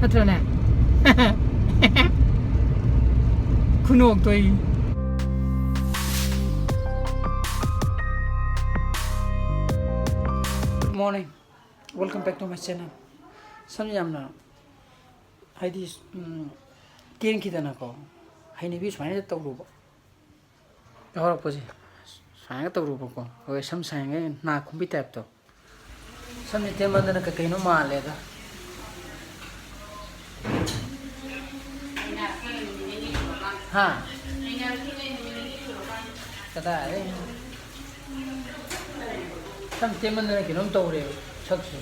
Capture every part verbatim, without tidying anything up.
ꯅꯠꯇ꯭ꯔꯅꯦ? ꯈꯨꯅꯣꯛꯇꯣ ꯑꯩ꯫ Good morning, welcome back to my channel. ꯁꯝ ꯌꯥꯝꯅ, ꯍꯥꯏꯗꯤ, ꯎꯝ, ꯇꯦꯟꯈꯤꯗꯅꯀꯣ, ꯍꯩꯅꯕꯤ ꯁꯨꯃꯥꯏꯅ ꯇꯧꯔꯨꯕ꯫ ꯌꯥꯎꯔꯛꯄꯁꯦ ꯁꯨꯃꯥꯏꯅ ꯇꯧꯔꯨꯕꯀꯣ, ꯑꯩꯈꯣꯏ ꯁꯝ ꯁꯥꯡꯉꯤꯉꯩ ꯅꯥ ꯈꯨꯝꯕꯤ ꯇꯥꯏꯞꯇꯣ꯫ ꯁꯝꯁꯦ ꯇꯦꯟꯃꯟꯗꯅ ꯀꯩ ꯀꯩꯅꯣ ꯃꯥꯜꯂꯦꯗ꯫ ꯍꯥ? ꯀꯗꯥꯏꯗꯩꯅꯣ? ꯁꯝ ꯇꯦꯟꯃꯟꯗꯅ ꯀꯩꯅꯣꯝ ꯇꯧꯔꯦꯕ ꯁꯛꯁꯦ꯫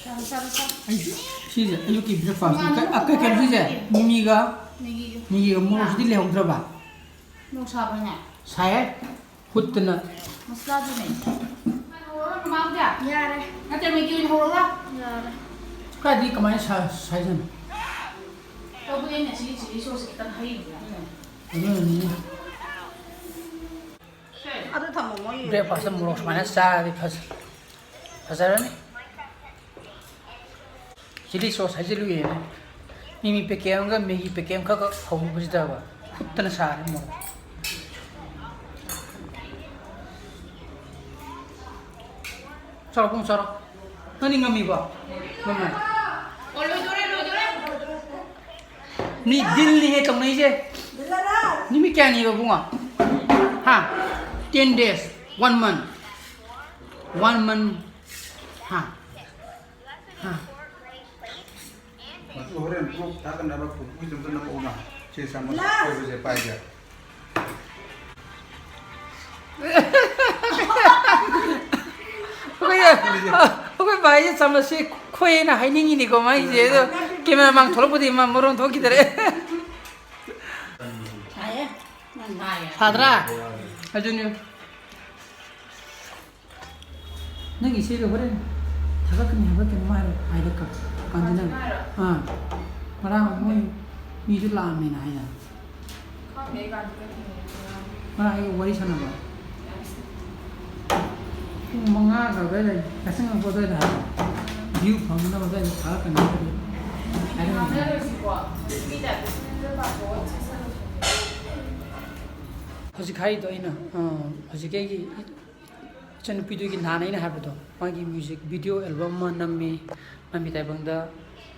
ꯆꯥꯔꯣ, ꯆꯥꯔꯣ, ꯆꯥꯔꯣ꯫ ꯑꯩꯁꯨ ꯁꯤꯁꯦ ꯑꯌꯨꯛꯀꯤ breakfast ꯅꯤ꯫ ꯀꯩ, ꯑ, ꯀꯩ, ꯀꯩꯅꯣ ꯁꯤꯁꯦ? ꯃꯤꯃꯤꯒ, ꯃꯦꯒꯤꯒ꯫ ꯃꯤꯃꯤꯒ ꯃꯣꯔꯣꯛꯁꯤꯗꯤ ꯂꯩꯍꯧꯗ꯭ꯔꯕ? ꯃꯣꯔꯣꯛ ꯁꯥꯕ꯭ꯔꯅꯦ? ꯁꯥꯏꯌꯦ꯫ ꯍꯨꯠꯇꯅ꯫ ꯃꯁꯂꯥꯗꯨꯅꯦ꯫ ꯌꯥꯔꯦ꯫ ꯅꯠꯇꯦ, ꯃꯦꯒꯤ ꯑꯣꯏꯅ ꯍꯧꯔꯛꯎꯔꯥ? ꯌꯥꯔꯦ꯫ ꯀꯥꯏꯗꯒꯤ ꯀꯃꯥꯏꯅ ꯁꯥ-, ꯁꯥꯏꯖꯅꯣ? ꯇꯧꯕꯗꯤ ꯑꯩꯅ ꯁꯤ chilli sauce ꯈꯤꯇꯪ ꯍꯩꯔꯤꯕ꯫ ꯑꯗꯨꯅꯅꯤ꯫ ꯑꯗꯨ ꯊꯝꯃꯣ, ꯃꯣꯏ breakfast ꯃꯣꯔꯣꯛ ꯁꯨꯃꯥꯏꯅ ꯆꯥꯔꯗꯤ ꯐꯖ-, ꯐꯖꯔꯅꯤ꯫ Chilli sauce ꯍꯩꯖꯤꯜꯂꯨꯏꯅꯦ꯫ ꯃꯤꯃꯤ packet ꯑꯃꯒ ꯃꯦꯒꯤ packet ꯑꯃꯈꯛ ꯍꯧꯔꯨꯕꯁꯤꯗꯕ ꯍꯨꯠꯇꯅ ꯁꯥꯔꯦ ꯃꯣꯔꯣꯛ꯫ ꯆꯥꯔꯣ, ꯄꯨꯡ ꯆꯥꯔꯣ꯫ ꯅꯪꯗꯤ ꯉꯝꯃꯤꯕꯣ? ꯉꯝꯃꯦ꯫ ꯃꯤ deal ꯅꯤꯍꯦ ꯇꯧꯅꯩꯁꯦ꯫ ꯅꯨꯃꯤꯠ ꯀꯌꯥꯅꯤꯕ ꯏꯕꯨꯡꯉꯣ? ꯍꯥ? Ten days, one month, one month꯫ ꯍꯥ? ꯍꯥ? ꯃꯗꯨ ꯍꯣꯔꯦꯟ ꯄꯨꯂꯞ ꯊꯥꯒꯠꯅꯕ ꯄꯨꯄꯨꯒꯤ ꯑꯝꯇ ꯅꯞꯄꯛꯎꯅ꯫ ꯁꯦ ꯆꯥꯃꯁ ꯑꯀꯣꯏꯕꯁꯦ ꯄꯥꯏꯒꯦ꯫ ꯑꯩꯈꯣꯏ, ꯑꯩꯈꯣꯏ ꯚꯥꯏꯁꯦ ꯆꯥꯃꯁꯁꯦ ꯈꯣꯏꯅ ꯍꯥꯏꯅꯤꯡꯉꯤꯅꯤꯀꯣ ꯃꯥꯏꯁꯦ, ꯑꯗꯣ camera ꯃꯥꯡ ꯊꯣꯛꯂꯛꯄꯗꯤ ꯃꯥ ꯃꯔꯣꯟ ꯊꯣꯛꯈꯤꯗꯔꯦ꯫ ꯁꯥꯏꯌꯦ꯫ ꯁꯥꯗ꯭ꯔꯥ? ꯑꯗꯨꯅꯤ꯫ ꯅꯪꯒꯤ ꯏꯆꯦꯗꯣ ꯍꯣꯔꯦꯟ ꯊꯥꯒꯠꯀꯅꯤ ꯍꯥꯏꯕ꯭ꯔꯥ ꯀꯩꯅꯣꯝ ꯍꯥꯏꯔꯣ, ꯍꯥꯏꯔꯛꯀ-, ꯀꯥꯟꯗꯤ ꯅꯪ꯫ ꯀꯥꯟꯆꯤꯅ ꯍꯥꯏꯔꯣ? ꯑꯥ꯫ ꯉꯔꯥꯡ ꯃꯣꯏ ꯃꯤꯁꯨ ꯂꯥꯛꯑꯝꯃꯦꯅ ꯍꯥꯏꯅ꯫ ꯈꯪꯗꯦ, ꯑꯩ ꯀꯥꯟꯆꯤꯒ ꯊꯦꯡꯅꯗ꯭ꯔꯤ ꯉꯔꯥꯡ꯫ ꯉꯔꯥꯡ ꯑꯩꯒ ꯋꯥꯔꯤ ꯁꯥꯟꯅꯕ꯫ ꯌꯥꯔꯦ꯫ ꯄꯨꯡ ꯃꯉꯥꯒ ꯑꯗꯨꯋꯥꯏꯗ, ꯌꯥꯆꯪꯉꯛꯄ ꯑꯗꯨꯋꯥꯏꯗ ꯍꯥꯏꯕ꯫ View ꯐꯪꯅꯕ ꯑꯗꯨꯋꯥꯏꯗ ꯊꯥꯒꯠꯀꯅꯤ ꯍꯥꯏꯕꯗꯤ ꯍꯥꯏꯔꯝꯃꯤ꯫ ꯍꯧꯖꯤꯛ ꯍꯥꯏꯔꯤꯗꯣ ꯑꯩꯅ, ꯑ, ꯍꯧꯖꯤꯛꯀꯤ ꯑꯩꯒꯤ ꯏꯆꯟꯅꯨꯄꯤꯗꯨꯒꯤ ꯅꯍꯥꯟ ꯑꯩꯅ ꯍꯥꯏꯕꯗꯣ, ꯃꯥꯒꯤ music video album ꯑꯃ ꯅꯝꯃꯤ, ꯅꯝꯃꯤ ꯇꯥꯏꯕꯪꯗ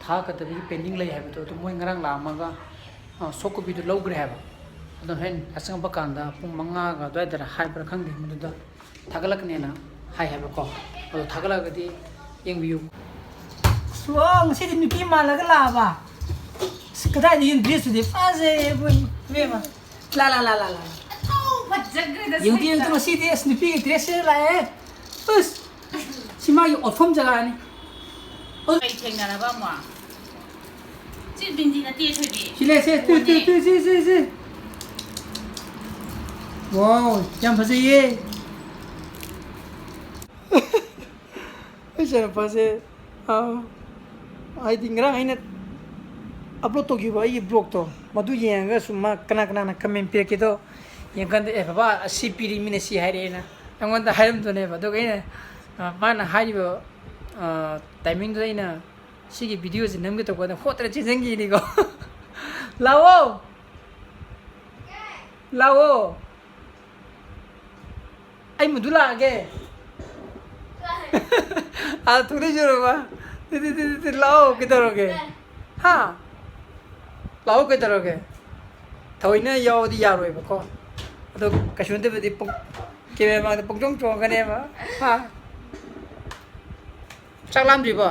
ꯊꯥꯒꯠꯀꯗꯕꯒꯤ pending ꯂꯩ ꯍꯥꯏꯕꯗꯣ, ꯑꯗꯨ ꯃꯣꯏ ꯉꯔꯥꯡ ꯂꯥꯛꯑꯝꯃꯒ, ꯑ, soft copyꯗꯨ ꯂꯧꯈ꯭ꯔꯦ ꯍꯥꯏꯕ꯫ ꯑꯗꯣ ꯍꯣꯔꯦꯟ ꯌꯥꯆꯪꯉꯛꯄ ꯀꯥꯟꯗ ꯄꯨꯡ ꯃꯉꯥꯒ ꯑꯗꯨꯋꯥꯏꯗꯔ ꯍꯥꯏꯕ꯭ꯔꯥ ꯈꯪꯗꯦ, ꯃꯗꯨꯗ ꯊꯥꯒꯠꯂꯛꯀꯅꯦꯅ ꯍꯥꯏ ꯍꯥꯏꯕꯀꯣ꯫ ꯑꯗꯣ ꯊꯥꯒꯠꯂꯛꯑꯒꯗꯤ ꯌꯦꯡꯕꯤꯌꯨ꯫ ꯑꯁ, ꯋꯥꯎ, ꯉꯁꯤꯗꯤ ꯅꯨꯄꯤ ꯃꯥꯜꯂꯒ ꯂꯥꯛꯑꯕ? ꯑꯁ, ꯀꯗꯥꯏꯗꯒꯤ dressꯇꯨꯗꯤ ꯐꯖꯩꯌꯦꯕꯨ, ꯏꯕꯦꯝꯃ꯫ ꯂꯥ, ꯂꯥ, ꯂꯥ, ꯂꯥ, ꯂꯥ꯫ ꯐꯖꯈ꯭ꯔꯦꯗ ꯌꯦꯡꯉꯨꯗꯤ, ꯌꯦꯡꯉꯨꯗꯤ, ꯁꯦꯠꯇ꯫ ꯉꯁꯤꯗꯤ ꯑꯁ ꯅꯨꯄꯤꯒꯤ dressꯁꯦ ꯂꯥꯛꯑꯦ꯫ ꯑꯁ, ꯁꯤ ꯃꯥꯒꯤ ꯑꯣꯠꯐꯝ ꯖꯒꯥꯅꯤ꯫ ꯑꯣ꯫ ꯀꯩ ꯊꯦꯡꯅꯔꯕ ꯑꯃꯨꯛ? ꯁꯤ ꯕꯤꯟꯗꯤ ꯅꯠꯇꯦ, ꯊꯣꯏꯕꯤ꯫ ꯁꯤ ꯂꯩ, ꯁꯤ, ꯇꯨ, ꯇꯨ, ꯄꯣꯠꯅꯦ꯫ ꯇꯨ, ꯁꯤ, ꯁꯤ, ꯁꯤ꯫ ꯋꯥꯎ, ꯌꯥꯝ ꯐꯖꯩꯌꯦ꯫ ꯑꯩ ꯏꯆꯥꯅꯨꯄꯥꯁꯦ, ꯑꯥ, ꯍꯥꯏꯗꯤ ꯉꯔꯥꯡ ꯑꯩꯅ upload ꯇꯧꯈꯤꯕ ꯑꯩꯒꯤ vlogꯇꯣ, ꯃꯗꯨ ꯌꯦꯡꯉꯒ ꯁꯨꯝ ꯃꯥ ꯀꯅꯥ ꯀꯅꯥꯅ comment ꯄꯤꯔꯛꯀꯦꯗꯣ ꯌꯦꯡꯀꯥꯟꯗ, "ꯑꯦ ꯕꯕꯥ, ꯑꯁꯤ ꯄꯤꯔꯤ, ꯃꯤꯅ ꯁꯤ ꯍꯥꯏꯔꯛꯑꯦꯅ" ꯑꯩꯉꯣꯟꯗ ꯍꯥꯏꯔꯝꯗꯣꯏꯅꯦꯕ꯫ ꯑꯗꯨꯒ ꯑꯩꯅ, ꯑ, ꯃꯥꯅ ꯍꯥꯏꯔꯤꯕ, ꯑ, timingꯗꯨꯗ ꯑꯩꯅ ꯁꯤꯒꯤ videoꯁꯦ ꯅꯝꯒꯦ ꯇꯧꯕ ꯀꯥꯟꯗ ꯍꯣꯠꯇꯅ ꯆꯦꯟꯁꯤꯟꯈꯤꯅꯤꯀꯣ꯫ ꯂꯥꯛꯑꯣ! ꯂꯥꯛꯑꯣ! ꯑꯩ ꯃꯗꯨ ꯂꯥꯛꯑꯒꯦ꯫ ꯑꯥ, ꯊꯣꯛꯂꯛꯏꯁꯤꯔꯣꯕ? ꯇꯤ, ꯇꯤ, ꯇꯤ, ꯇꯤ, ꯇꯤ, ꯂꯥꯛꯑꯣ, ꯀꯩꯗꯧꯔꯒꯦ? ꯍꯥ? ꯂꯥꯛꯑꯣ, ꯀꯩꯗꯧꯔꯒꯦ? ꯊꯑꯣꯏꯅ ꯌꯥꯎꯔꯗꯤ ꯌꯥꯔꯣꯏꯕꯀꯣ꯫ ꯑꯗꯣ ꯀꯩꯁꯨ ꯅꯠꯇꯕꯗꯤ ꯄꯨꯡ, camera ꯃꯥꯡꯗ ꯄꯨꯡꯆꯣꯡ ꯆꯣꯡꯒꯅꯦꯕ꯫ ꯍꯥ? ꯆꯥꯛ ꯂꯥꯝꯗ꯭ꯔꯤꯕꯣ?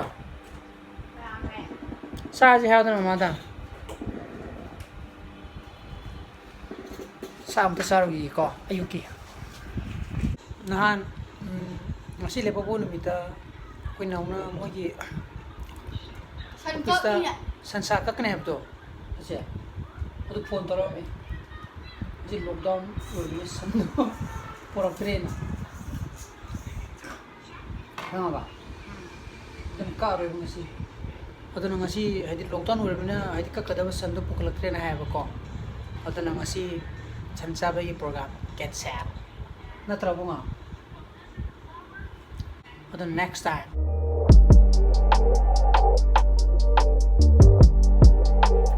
ꯂꯥꯝꯃꯦ꯫ ꯆꯥꯁꯦ ꯍꯥꯏꯗꯅ ꯃꯃꯥꯗ꯫ ꯆꯥꯛ ꯑꯝꯇ ꯆꯥꯔꯨꯈꯤꯒꯦꯀꯣ, ꯑꯌꯨꯛꯀꯤ꯫ ꯅꯍꯥꯟ, ꯎꯝ, ꯉꯁꯤ ꯂꯩꯕꯥꯛꯄꯣꯛꯄ ꯅꯨꯃꯤꯠꯇ ꯑꯩꯈꯣꯏ ꯅꯥꯎꯅ ꯃꯣꯏꯒꯤ ꯁꯟ officeꯇ ꯀꯛꯅꯤ꯫ ꯁꯟꯁꯥ ꯀꯛꯀꯅꯤ ꯍꯥꯏꯕꯗꯣ, ꯑꯁꯦ, ꯑꯗꯨ phone ꯇꯧꯔꯛꯑꯝꯃꯤ꯫ ꯍꯧꯖꯤꯛ lockdown ꯑꯣꯏꯕꯅꯤꯅ ꯁꯟꯗꯣ ꯄꯨꯔꯛꯇ꯭ꯔꯦꯅ꯫ ꯈꯪꯉꯕ? ꯑꯗꯨꯝ ꯀꯛꯑꯔꯣꯏꯕ ꯉꯁꯤ꯫ ꯑꯗꯨꯅ ꯉꯁꯤ, ꯍꯥꯏꯗꯤ, lockdown ꯑꯣꯏꯔꯕꯅꯤꯅ, ꯍꯥꯏꯗꯤ, ꯀꯛꯀꯗꯕ ꯁꯟꯗꯣ ꯄꯨꯈꯠꯂꯛꯇ꯭ꯔꯦꯅ ꯍꯥꯏꯌꯦꯕꯀꯣ꯫ ꯑꯗꯨꯅ ꯉꯁꯤ ꯁꯟ ꯆꯥꯕꯒꯤ program cancel꯫ ꯅꯠꯇ꯭ꯔꯣ, ꯏꯕꯨꯡꯉꯣ? ꯑꯗꯣ next time.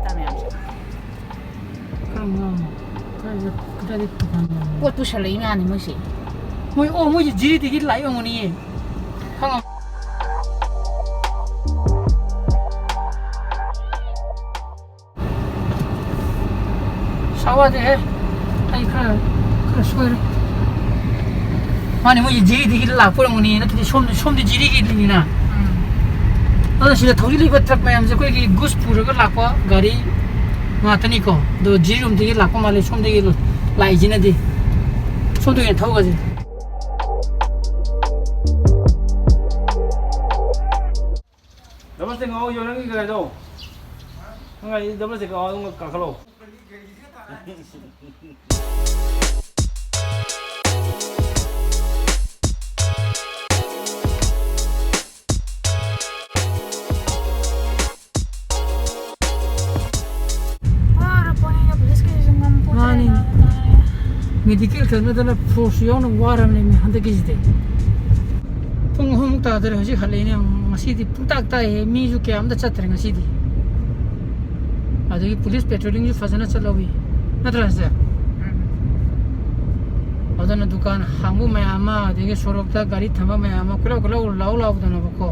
ꯇꯥ ꯃꯌꯥꯝꯁꯦ꯫ ꯀꯔꯝꯕ? ꯀꯥꯏꯗ-, ꯀꯗꯥꯏꯗ ꯗꯨꯀꯥꯟ ꯌꯥꯝꯒꯦ? ꯄꯣꯠ ꯄꯨꯁꯜꯂꯛꯏ ꯃꯥꯅꯤ ꯃꯣꯏꯁꯦ꯫ ꯃꯣꯏ, ꯑꯣ, ꯃꯣꯏꯁꯦ ꯖꯤꯔꯤꯗꯒꯤ ꯂꯥꯛꯏ ꯑꯣꯏꯔꯝꯒꯅꯤꯌꯦ꯫ ꯈꯪꯉꯕ? ꯁꯥꯎ ꯌꯥꯗꯦꯍꯦ꯫ ꯑꯩ ꯈꯔ, ꯈꯔ ꯁꯣꯏꯔꯦ꯫ ꯃꯥꯅꯦ, ꯃꯣꯏꯁꯦ ꯖꯤꯔꯤꯗꯒꯤ ꯂꯥꯛꯄ ꯑꯣꯏꯔꯝꯒꯅꯤ, ꯅꯠꯇ꯭ꯔꯗꯤ ꯁꯣꯝꯗꯤ, ꯁꯣꯝꯗꯤ ꯖꯤꯔꯤꯒꯤꯅꯤꯅ꯫ ꯎꯝ꯫ ꯑꯗꯣ ꯁꯤꯗ ꯊꯧꯖꯤꯜꯂꯤꯕ ꯇ꯭ꯔꯛ ꯃꯌꯥꯝꯁꯦ ꯑꯩꯈꯣꯏꯒꯤ goods ꯄꯨꯔꯒ ꯂꯥꯛꯄ ꯒꯥꯔꯤ ꯉꯥꯛꯇꯅꯤꯀꯣ꯫ ꯑꯗꯣ ꯖꯤꯔꯤꯔꯣꯝꯗꯒꯤ ꯂꯥꯛꯄ ꯃꯥꯜꯂꯦ, ꯁꯣꯝꯗꯒꯤ ꯂꯥꯛꯏꯁꯤꯅꯗꯤ꯫ ꯁꯣꯝꯗꯒꯤ ꯑꯣꯏꯅ ꯊꯧꯈ꯭ꯔꯁꯦ꯫ ꯗꯕꯜ ꯁ꯭ꯇꯦꯟ ꯉꯥꯎ ꯌꯣ ꯅꯪꯒꯤ ꯒꯥꯔꯤꯗꯣ꯫ ꯅꯪ ꯒꯥꯔꯤ ꯗꯕꯜ ꯁ꯭ꯇꯦꯟ ꯉꯥꯎ ꯑꯗꯨꯝ ꯀꯥꯈꯠꯂꯣ꯫ ꯋꯥꯔꯄꯣꯠꯅꯤꯗ, ꯄꯨꯂꯤꯁꯀꯤꯁꯤꯁꯨ ꯉꯝꯄꯣꯠꯇ꯭ꯔꯦ ꯃꯥꯅꯤ꯫ ꯅꯥꯕ ꯇꯥꯔꯦ꯫ ꯃꯦꯗꯤꯀꯦꯜ ꯈꯛ ꯅꯠꯇꯅ ꯐꯣꯔꯁꯁꯨ ꯌꯥꯎꯅ ꯋꯥꯔꯕꯅꯦꯃꯤ ꯍꯟꯗꯛꯀꯤꯁꯤꯗꯤ꯫ ꯄꯨꯡ ꯑꯍꯨꯝꯃꯨꯛ ꯇꯥꯗꯣꯔꯦ ꯍꯧꯖꯤꯛ ꯍꯜꯂꯛꯏꯅꯦ꯫ ꯉꯁꯤꯗꯤ ꯄꯨꯡꯇꯥꯛ ꯇꯥꯛꯏꯍꯦ, ꯃꯤꯁꯨ ꯀꯌꯥ ꯑꯝꯇ ꯆꯠꯇ꯭ꯔꯦ ꯉꯁꯤꯗꯤ꯫ ꯑꯗꯒꯤ ꯄꯨꯂꯤꯁ ꯄꯦꯇ꯭ꯔꯣꯂꯤꯡꯁꯨ ꯐꯖꯅ ꯆꯠꯍꯧꯋꯤ, ꯅꯠꯇ꯭ꯔꯥ ꯁꯦ? ꯎꯝ꯫ ꯑꯗꯨꯅ ꯗꯨꯀꯥꯟ ꯍꯥꯡꯕ ꯃꯌꯥꯝ ꯑꯃ, ꯑꯗꯒꯤ ꯁꯣꯔꯣꯛꯇ ꯒꯥꯔꯤ ꯊꯝꯕ ꯃꯌꯥꯝ ꯑꯃ ꯀꯣꯏꯂꯥꯎ ꯀꯣꯏꯂꯥꯎ ꯂꯥꯎ ꯂꯥꯎꯗꯅꯕꯀꯣ꯫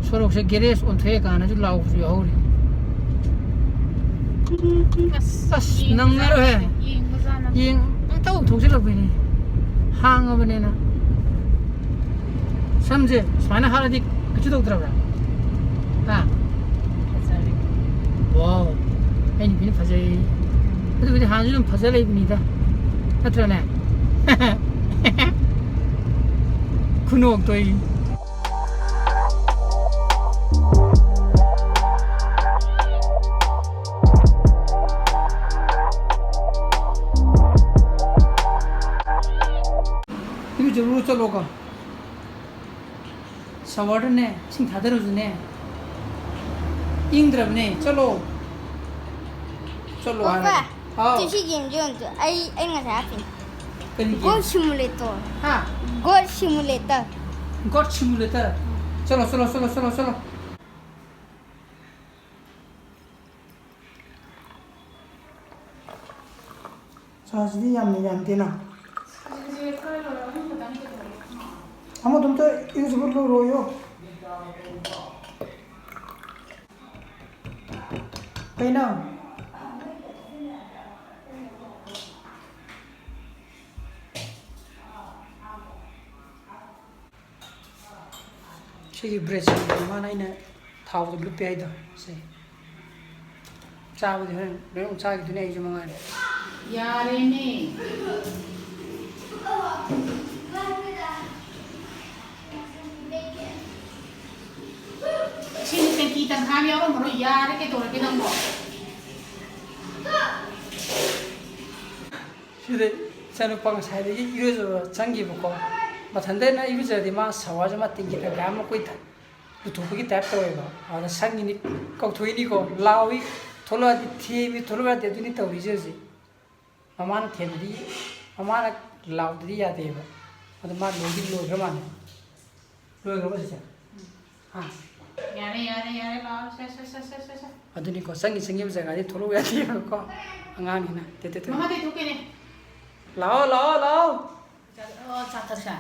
ꯁꯣꯔꯣꯛꯁꯦ ꯒꯦꯔꯦꯖ ꯑꯣꯟꯊꯣꯛꯑꯦ ꯀꯥꯏꯅꯁꯨ ꯂꯥꯎꯕꯁꯨ ꯌꯥꯎꯍꯧꯔꯤ꯫ ꯑꯁ, ꯑꯁ, ꯌꯦꯡꯕꯖꯥꯠ ꯅꯪꯅꯔꯣꯍꯦ꯫ ꯅꯠꯇꯦ, ꯌꯦꯡꯕꯖꯥꯠ ꯅꯠꯇꯦ꯫ ꯌꯦꯡ-, ꯄꯪꯊꯧ ꯊꯧꯖꯤꯜꯂꯛꯄꯤꯅꯦ꯫ ꯍꯥꯡꯉꯕꯅꯤꯅ꯫ ꯁꯝꯁꯦ ꯁꯨꯃꯥꯏꯅ ꯍꯥꯠꯂꯗꯤ ꯀꯩꯁꯨ ꯇꯧꯗ꯭ꯔꯕ꯭ꯔꯥ? ꯍꯥ? ꯐꯖꯔꯦ꯫ ꯋꯥꯎ꯫ ꯑꯩ ꯅꯨꯄꯤꯅ ꯐꯖꯩ꯫ ꯑꯗꯨꯕꯨꯗꯤ ꯍꯥꯟꯅꯁꯨ ꯑꯗꯨꯝ ꯐꯖ ꯂꯩꯕꯅꯤꯗ꯫ ꯅꯠꯇ꯭ꯔꯅꯦ? ꯈꯨꯅꯣꯛꯇꯣ ꯑꯩ꯫ ꯏꯔꯨꯖꯔꯨꯔꯣ ꯆꯠꯂꯣꯀꯣ꯫ ꯁꯥꯋꯔꯗꯅꯦ, ꯏꯁꯤꯡ ꯊꯥꯗꯔꯨꯁꯨꯅꯦ꯫ ꯏꯪꯗ꯭ꯔꯕꯅꯦ, ꯆꯠꯂꯣ꯫ ꯆꯠꯂꯣ ꯄꯥꯄꯥ, ꯍꯥꯏꯔꯒ꯫ ꯍꯥꯎ꯫ ꯇꯨ ꯁꯤ ꯒꯦꯝꯁꯦ ꯌꯦꯡꯉꯨ ꯇꯨ꯫ ꯑꯩ, ꯑꯩ ꯉꯁꯥꯏ ꯍꯥꯞꯄꯤꯅꯤ꯫ ꯀꯔꯤ ꯒꯦꯝ? Goal simulator. ꯍꯥ? Goal simulator. God Simulator. ꯆꯠꯂꯣ, ꯆꯠꯂꯣ, ꯆꯠꯂꯣ, ꯆꯠꯂꯣ, ꯆꯠꯂꯣ꯫ ꯆꯥꯁꯤꯗꯤ ꯌꯥꯝꯅ ꯌꯥꯝꯗꯦꯅ꯫ ꯑꯃꯗꯣ ꯑꯝꯇ ꯏꯔꯨꯖꯕ ꯂꯣꯏꯔꯣꯌꯣ꯫ ꯀꯩꯅꯣ? ꯁꯤꯒꯤ ꯕ꯭ꯔꯦꯗꯁꯤꯡꯗꯣ ꯃꯥꯅ ꯑꯩꯅ ꯊꯥꯎꯗ ꯂꯨꯞꯄꯦ ꯍꯥꯏꯗꯣ, ꯁꯦ꯫ ꯆꯥꯕꯗꯤ ꯍꯣꯔꯦꯟ ꯂꯣꯏ ꯑꯃꯨꯛ ꯆꯥꯈꯤꯗꯣꯏꯅꯦ, ꯑꯩꯁꯨ ꯃꯉꯥꯏꯔꯦ꯫ ꯌꯥꯔꯦꯅꯦ꯫ ꯏꯁꯤꯡ ꯇꯦꯡꯀꯤ ꯇꯪꯈꯥꯏ ꯑꯃ ꯌꯥꯎꯔꯝꯃꯔꯣꯏ꯫ ꯌꯥꯔꯦ, ꯀꯩꯗꯧꯔꯒꯦ ꯅꯪꯕꯣ? ꯁꯤꯗ ꯏꯆꯥꯅꯨꯄꯥ ꯉꯁꯥꯏꯗꯒꯤ ꯏꯔꯨꯖꯕ ꯆꯪꯈꯤꯕꯀꯣ꯫ ꯃꯊꯟꯇꯅ ꯏꯔꯨꯖꯔꯗꯤ ꯃꯥ ꯁꯥꯋꯔꯁꯦ ꯃꯥ ꯇꯦꯡꯀꯤ ꯇꯪꯈꯥꯏ ꯑꯃ ꯀꯣꯏ ꯊ-, ꯂꯨꯊꯣꯛꯄꯒꯤ ꯇꯥꯏꯞ ꯇꯧꯋꯦꯕ꯫ ꯑꯗ ꯁꯪꯉꯤꯅꯤ, ꯀꯧꯊꯣꯛꯏꯅꯤꯀꯣ, ꯂꯥꯎꯏ, ꯊꯣꯛꯂꯛꯑꯗꯤ ꯊꯦꯝꯃꯤ, ꯊꯣꯛꯂꯛꯑꯗꯤ ꯑꯗꯨꯅꯤ ꯇꯧꯔꯤꯁꯦ ꯍꯧꯖꯤꯛ꯫ ꯃꯃꯥꯅ ꯊꯦꯝꯗꯗꯤ, ꯃꯃꯥꯅ ꯂꯥꯎꯗꯗꯤ ꯌꯥꯗꯦꯕ꯫ ꯑꯗꯣ ꯃꯥ ꯂꯣꯏꯗꯤ ꯂꯣꯏꯈ꯭ꯔ ꯃꯥꯜꯂꯦ꯫ ꯂꯣꯏꯈ꯭ꯔꯕ ꯆꯤꯆꯦ? ꯍꯥ? ꯌꯥꯔꯦ, ꯌꯥꯔꯦ, ꯌꯥꯔꯦ, ꯂꯥꯛꯑꯣ꯫ ꯁꯦ, ꯁꯦ, ꯁꯦ, ꯁꯦ, ꯁꯦ, ꯁꯦ꯫ ꯑꯗꯨꯅꯤꯀꯣ, ꯆꯪꯉꯤ ꯆꯪꯉꯤꯕ ꯖꯒꯥꯗꯤ ꯊꯣꯛꯂꯛꯎ ꯌꯥꯗꯦꯕꯀꯣ, ꯑꯉꯥꯡꯅꯤꯅ꯫ ꯇꯦ, ꯇꯦ, ꯇꯦ꯫ ꯃꯃꯥ ꯇꯩꯊꯣꯛꯀꯦꯅꯦ꯫ ꯂꯥꯛꯑꯣ, ꯂꯥꯛꯑꯣ, ꯂꯥꯛꯑꯣ꯫ ꯆꯥ-, ꯑꯣ, ꯆꯥ ꯊꯛꯁꯦ꯫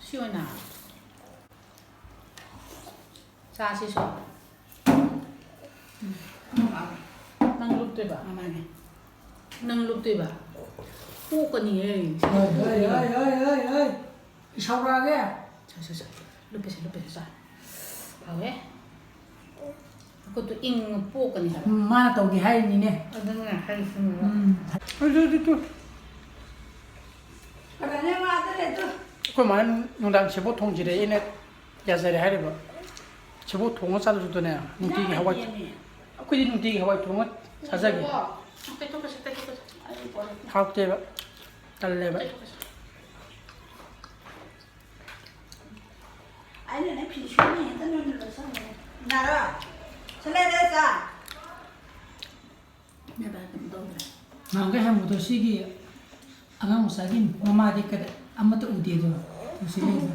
ꯁꯤ ꯑꯣꯏꯅ꯫ ꯆꯥꯁꯤꯁꯨ꯫ ꯎꯝ꯫ ꯅꯪ ꯂꯨꯞꯇꯣꯏꯕ? ꯃꯥꯅꯦ꯫ ꯅꯪ ꯂꯨꯞꯇꯣꯏꯕ? ꯄꯣꯛꯀꯅꯤꯌꯦ꯫ ꯍꯣꯏ, ꯍꯣꯏ, ꯍꯣꯏ, ꯍꯣꯏ, ꯍꯣꯏ, ꯍꯣꯏ꯫ ꯁꯥꯎꯔꯛꯑꯒꯦ? ꯁꯥꯎ, ꯁꯥꯎ, ꯁꯥꯎ꯫ ꯂꯨꯞꯄꯁꯦ, ꯂꯨꯞꯄꯁꯦ, ꯆꯥ꯫ ꯍꯥꯎꯋꯦ꯫ ꯈꯨꯠꯇꯨ ꯏꯪ ꯄꯣꯛꯀꯅꯤ ꯍꯥꯏꯕ꯫ ꯎꯝ, ꯃꯥꯅ ꯇꯧꯒꯦ ꯍꯥꯏꯔꯤꯅꯤꯅꯦ꯫ ꯑꯗꯨꯅ ꯍꯥꯏꯔꯤꯁꯤꯅꯦꯕ꯫ ꯎꯝ꯫ ꯑꯗꯨ, ꯑꯗꯨ, ꯑꯗꯨ꯫ ꯐꯖꯅ ꯃꯥꯗ ꯂꯩ ꯑꯗꯨ꯫ ꯑꯩꯈꯣꯏ ꯃꯥꯅ ꯅꯨꯡꯗꯥꯡ ꯁꯦꯕꯣꯠ ꯊꯣꯡꯁꯤꯔꯦ, ꯑꯩꯅ ꯌꯥꯖꯔꯦ ꯍꯥꯏꯔꯤꯕ꯫ ꯁꯦꯕꯣꯠ ꯊꯣꯡꯉ ꯆꯥꯗ꯭ꯔꯁꯨ ꯑꯗꯨꯅꯦ, ꯅꯨꯡꯇꯤꯒꯤ ꯍꯋꯥꯏ꯫ ꯌꯦꯟꯅꯦ꯫ ꯑꯩꯈꯣꯏꯗꯤ ꯅꯨꯡꯇꯤꯒꯤ ꯍꯋꯥꯏ ꯊꯣꯡꯉ ꯆꯥꯖꯒꯦ꯫ ꯇꯩꯊꯣꯛꯀꯁꯤ, ꯇꯩꯊꯣꯛꯀꯁꯤ꯫ ꯑꯩ ꯄꯣꯔꯛꯀꯦ꯫ ꯍꯥꯎꯇꯦꯕ꯫ ꯇꯜꯂꯦꯕ꯫ ꯇꯩꯊꯣꯛꯀꯁꯤ꯫ ꯑꯩꯅꯅꯦ ꯐꯤ ꯁꯨꯅꯤ ꯍꯦꯛꯇ ꯅꯣꯏꯅ ꯂꯧꯁꯜꯂꯣ꯫ ꯏꯟꯅꯔꯣ꯫ ꯁꯦ ꯂꯩꯔꯦ ꯆꯥ꯫ ꯃꯦꯗꯥ ꯀꯩꯅꯣ ꯇꯧꯗ꯭ꯔꯦ꯫ ꯅꯍꯥꯟꯈꯩ ꯍꯪꯕꯗꯣ ꯁꯤꯒꯤ ꯑꯉꯥꯡ ꯃꯆꯥꯒꯤ ꯃꯃꯥꯗꯤ ꯀꯗ-, ꯑꯃꯠꯇ ꯎꯗꯦ ꯑꯗꯣ꯫ ꯁꯤ ꯂꯩꯁꯦ꯫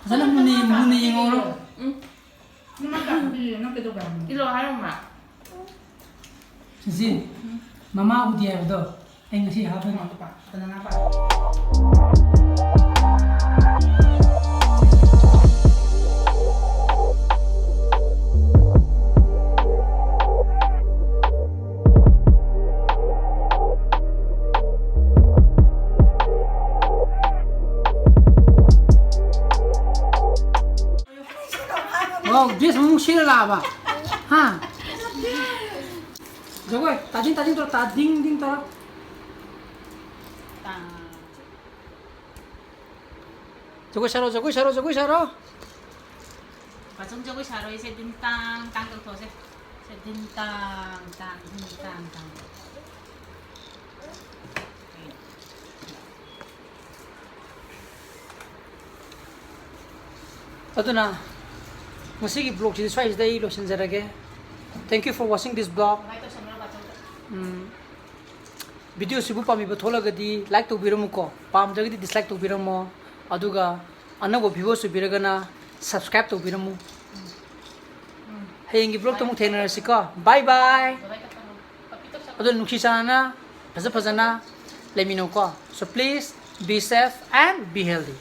ꯐꯖꯅ ꯃꯨꯟꯅ ꯌꯦꯡ-, ꯃꯨꯟꯅ ꯌꯦꯡꯍꯧꯔꯣ꯫ ꯎꯝ꯫ ꯅꯪ ꯀꯩꯗꯧꯕ ꯍꯥꯏꯕꯅꯣ? ꯏꯜꯂꯣ ꯍꯥꯏꯔꯝꯃ꯫ ꯁꯤꯁꯤ, ꯃꯃꯥ ꯎꯗꯦ ꯍꯥꯏꯕꯗꯣ ꯑꯩ ꯉꯁꯤ ꯍꯥꯞꯄꯅꯤ꯫ ꯀꯅꯥꯅ ꯄꯥ? Wow, dress ꯑꯃꯨꯛ ꯁꯦꯠꯂ ꯂꯥꯛꯑꯕ? ꯍꯥ? ꯖꯒꯣꯏ, ꯇꯥꯗꯤꯡ, ꯇꯥꯗꯤꯡ ꯇꯧꯔꯣ, ꯇꯥꯗꯤꯡ, ꯗꯤꯡ ꯇꯧꯔꯣ꯫ ꯖꯒꯣꯏ ꯁꯥꯔꯣ, ꯖꯒꯣꯏ ꯁꯥꯔꯣ, ꯖꯒꯣꯏ ꯁꯥꯔꯣ꯫ ꯕꯥꯆꯧ ꯖꯒꯣꯏ ꯁꯥꯔꯣꯏꯁꯦ, ꯗꯤꯟ ꯇꯥꯡ ꯇꯥꯡ ꯇꯧꯊꯣꯛꯑꯁꯦ꯫ ꯁꯦ, ꯗꯤꯟ ꯇꯥꯡ ꯇꯥꯡ, ꯗꯤꯟ ꯇꯥꯡ ꯇꯥꯡ꯫ ꯑꯗꯨꯅ ꯉꯁꯤꯒꯤ vlogꯁꯤꯗꯤ ꯁ꯭ꯋꯥꯏꯁꯤꯗ ꯑꯩ ꯂꯣꯏꯁꯤꯟꯖꯔꯒꯦ꯫ Thank you for watching this vlog. ꯎꯝ, videoꯁꯤꯕꯨ ꯄꯥꯝꯕꯤꯕ ꯊꯣꯛꯂꯒꯗꯤ like ꯇꯧꯕꯤꯔꯝꯃꯨꯀꯣ, ꯄꯥꯝꯗ꯭ꯔꯒꯗꯤ dislike ꯇꯧꯕꯤꯔꯝꯃꯣ, ꯑꯗꯨꯒ ꯑꯅꯧꯕ viewers ꯑꯣꯏꯕꯤꯔꯒꯅ subscribe ꯇꯧꯕꯤꯔꯝꯃꯨ꯫ ꯍꯌꯦꯡꯒꯤ vlogꯇ ꯑꯃꯨꯛ ꯊꯦꯡꯅꯔꯁꯤꯀꯣ, bye bye꯫ ꯑꯗꯣ ꯅꯨꯡꯁꯤ ꯆꯥꯟꯅꯅ ꯐꯖ ꯐꯖꯅ ꯂꯩꯃꯤꯟꯅꯧꯀꯣ꯫ So please be safe and be healthy.